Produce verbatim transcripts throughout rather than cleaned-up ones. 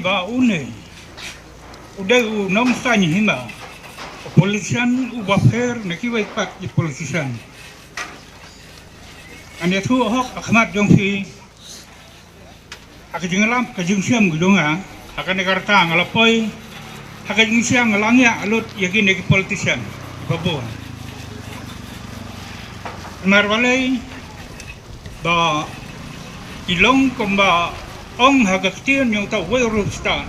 ba une u dei u nongsaiñ hima, u politician uba pher na kiwei pat ki politician. Ngan ïathuh hok ha khmat jong phi, ha ka jingïalam ka jingshem ka jong nga, ha kane ka rta nga la poi, ha ka jingshem nga la ngiah lut ïa kine ki politician ba bun. Namar balei? Ba ki long kumba ong ha ka ktien jong uta u Wayne Rothstein,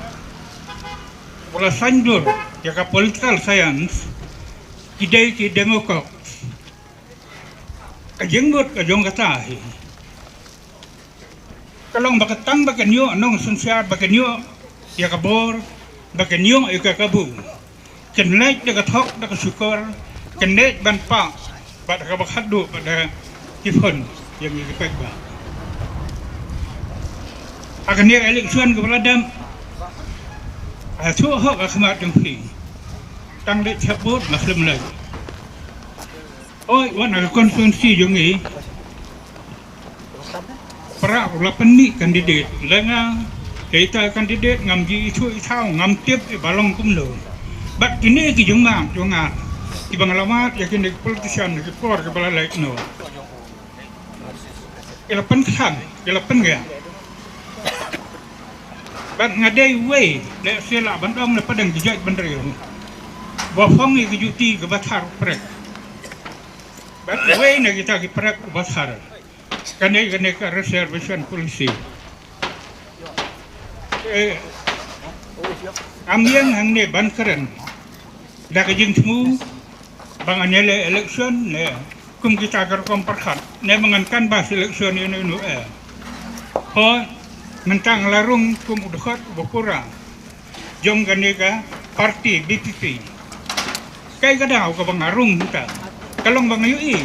u la saiñdur ïa ka political science, ki dei ki demagogues. Ka jingmut ka jong kata hi ka long ba ka tang ba kin ïoh nongsynshar, ba kin ïoh ïa ka bor, ba kin ïoh ïa ka kabu, kin leit da ka thok da ka shukor, kin leit ban pah bad ha kaba khatduh bad ha ki phone ïa ngi ki paidbah. Ha kane ka election kaba la dep, ha thuh hok ha khmat jong phi, tang leit shaphrang ma khlem leit. Oi, wat na ka constituency jong ngi, para u la pynmih candidate, lada nga dei ita candidate ngam ju ithuh ithaw, ngam tip i ba long kumno. Bad kine ki jingmut jong nga kiba nga la mad ïa kine ki politician ki por kiba la leit noh, ki la pynkhlaiñ, ki la pynngiah. Bad nga dei uwei, lehse lah ban ong na pdeng ki jaitbynriew, ba phong ïa ka juti kaba thar prek. Bad uwei na kita ki prek uba thar, kane, kane ka reservation policy. Eh, ngam ïeng hangne ban kren da ka jingthmu ba ngan ïaleh election ne kum kita ka rukom pyrkhat, ne ba ngan canvass election ïano ïano eh. Hooid, mynta nga la rung kum u dkhot uba pura jong kane ka party B P P. Kaei ka daw kaba nga rung mynta? Ka long ba nga ïohi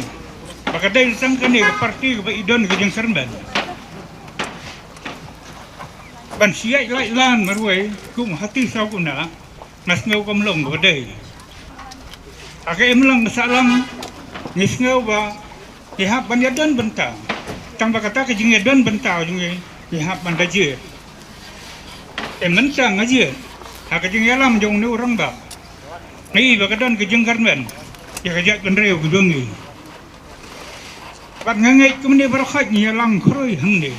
ba ka dei tang kane ka party kaba i don ka jingkyrmen ban shu ïaid lait lan marwei kum hati saw kynda. Nga sngew kam long kaba dei. Ha ka imlang ka sahlang ngi sngew ba ngi hap ban ïadon bynta. Tang ba kata ka jingïadon bynta jong ngi, ngi hap ban da jied. Te mynta nga jied ha ka jingïalam jong une u rangbah, nga i ba ka don ka jingkyrmen ïa ka jaitbynriew ka jong ngi. Bad nga ngeit kumne baroh khoit ngi ïalang khrui hangne.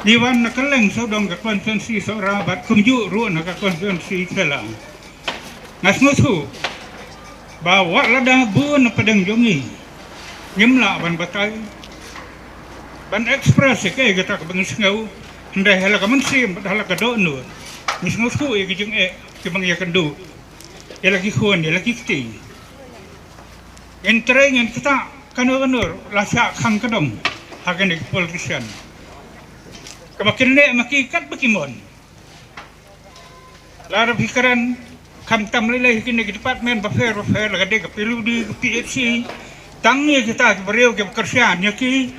Ngi wan na kylleng sawdong ka constituency Sohra bad kumjuh ruh na ka constituency Shella. Nga sngewthuh ba wat lada bun na pdeng jong ngi, ngim lah ban batai, ban express ïa kaei kata kaba ngi sngew. Hynrei ha la ka mynsiem bad ha la ka dohnud, ngi sngewthuh ïa ki jingeh kiba ngi ïakynduh ïa la ki khun, ïa la ki kti. Ngin trei, ngin ktah kano kano ruh, la shah khang ka dong ha kine ki politician. Kaba kin leh ma ki katba ki mon. Lada phi kren, khamtam lei lei ha kine ki department bapher bapher, la ka dei ka P W D, ka P H C, tang ïa kita ki briew kiba kyrshan ïa ki,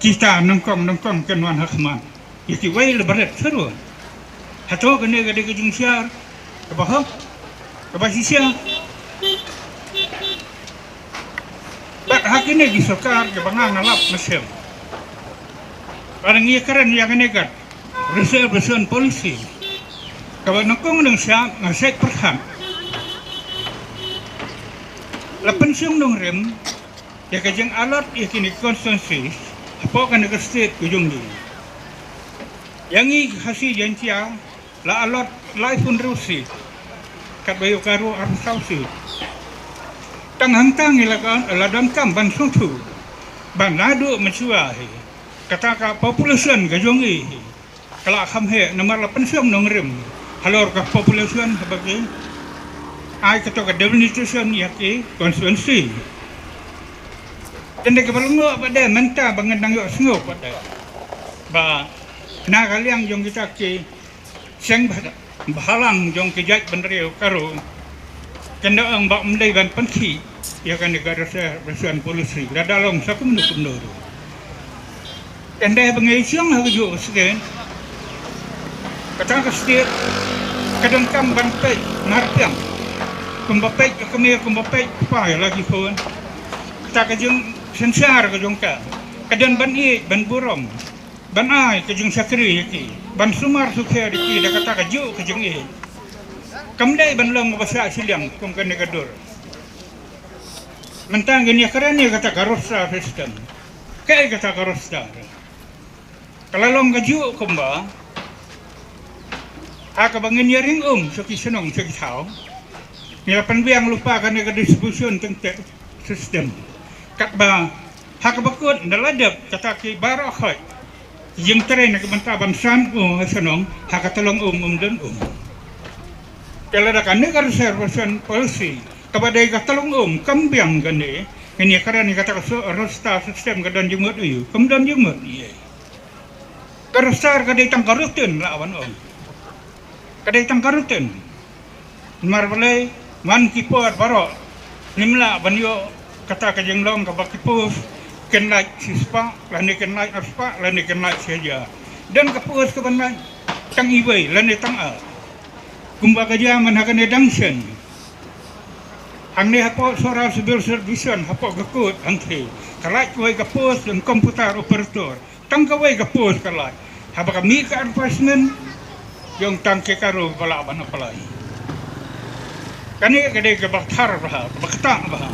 kita nyngkong nyngkong kin wan ha khmat. Ïa kiwei la barit shuh ruh. Hato kane ka dei ka jingshisha kaba hok, kaba shisha? Bad ha kine ki sorkar kiba nga nga lap mynsiem, ba ngi kren ïa kane ka reservation policy, kaba nyngkong nyngkong sha nga shait pyrkhat, la pynshong nongrim ïa ka jingalot ïa kine ki constituency hapoh kane ka state ka jong ngi. Ïa ngi ki Khasi Jaiñtia la alot laiphew hynriew seat, katba ïa u Garo arphew saw seat. Tang hangta ngi la ka, la donkam ban sngewthuh ba naduh mynshuwa hi kata ka population ka jong ngi hi ka la kham heh namar la pynshong nongrim halor ka population haba ki ai kato ka delimitation ïa ki constituency. Tang da kaba lyngngoh pat de mynta ba ngan dang ïohsngew pat de ba na ka liang jong kita ki seng bha-, bhalang jong ki jaitbynriew Garo, kan da ong ba ym dei ban pynkhih ïa kane ka reservation policy, lada long sa kumno kumno ruh. Tang da ba ngi shong ha kajuh ka state, kata ka state ka donkam ban peit marpiang, kumba peit ka kmie, kumba peit ka kpa ïa la ki khun. Kata ka jingsynshar ka jong ka, ka don ban ïeit ban burom, ban ai ka jingshakri ïa ki. ban sumar sukher ïa ki da kata kajuh ka jingïeit. Kam dei ban long ba shah shiliang kum kane ka dur. Mynta ngin ïa kren ïa kata ka roster system. Kaei kata ka roster? Ka la long kajuh kumba ha kaba ngin ïa ring um sha ki shnong sha ki thaw, ngi la pynbiang lypa kane ka distribution tengteh system. Katba ha kaba kut nda la dep kata ki baroh khoit jingtrei na ka bynta ban san um ha shnong, ha ka tyllong um ym don um. Te lada kane ka reservation policy kaba dei ka tyllong um kam biang kane, ngin ïa kren ïa kata ka so-, roster system ka don jingmut ïa u, kam don jingmut ïa. Ka roster ka dei tang ka rutin lah ban ong. Ka dei tang ka rutin. Namar balei man ki por baroh ngim lah ban ïoh kata ka jinglong kaba ki post kin lait shispah lane kin lait arspah lane kin lait shi hajar. Don ka post kaban lait tang iwei lane tang ar. Kumba ka jia man ha kane dang shen. Hangne hapoh Sohra Civil Service Division hapoh ka kut hangthie ka lait kawei ka post jong computer operator. Tang kawei ka post ka lait. Haba ka mih ka advertisement jong tang ki karu ba lah ban apply. Kane ka dei kaba thar bha, kaba ktah bha.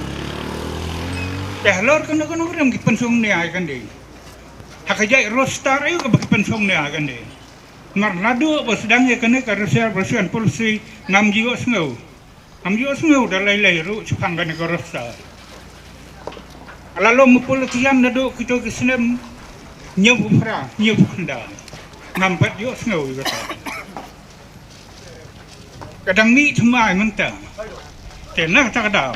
Te halor kano kano ruh ki pynsngewnia ïa kane. Ha ka jait roster aïu kaba ki pynsngewnia ïa kane. Namar naduh ba sdang ïa kane ka reservation policy ngam ju ïohsngew. Ngam ju ïohsngew da lei lei ruh shaphang kane ka roster. Ka la long u politician naduh kito ki snem hynñiewphew phra, hynñiewphew khyndai. Ngam pat ju ïohsngew ïa kata. Ka dang mih thymmai mynta. Te na kata ka daw,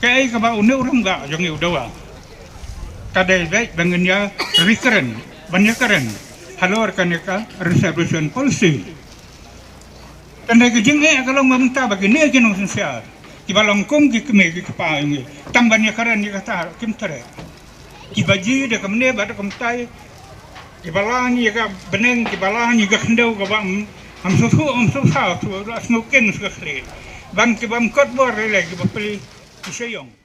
kaei kaba une u rangbah jong ngi u dawa? Ka dei beit ba ngin ïa ri kren, ban ïa kren halor kane ka reservation policy. Tang dei ka jingeh ka long ba mynta ba kine ki nongsynshar kiba long kum ki kmie ki kpa jong ngi, tang ban ïa kren ïa kata kim treh. Kiba ji da kumne bad da kumtai, kiba lah ïa ka bneng, kiba lah ïa ka khyndew kaba ym, ym sngewthuh, ym sngewthuh, la sngewken sngewkhlieh. Ban kiba ym kot bor lei lei kiba plie ki sha ïong.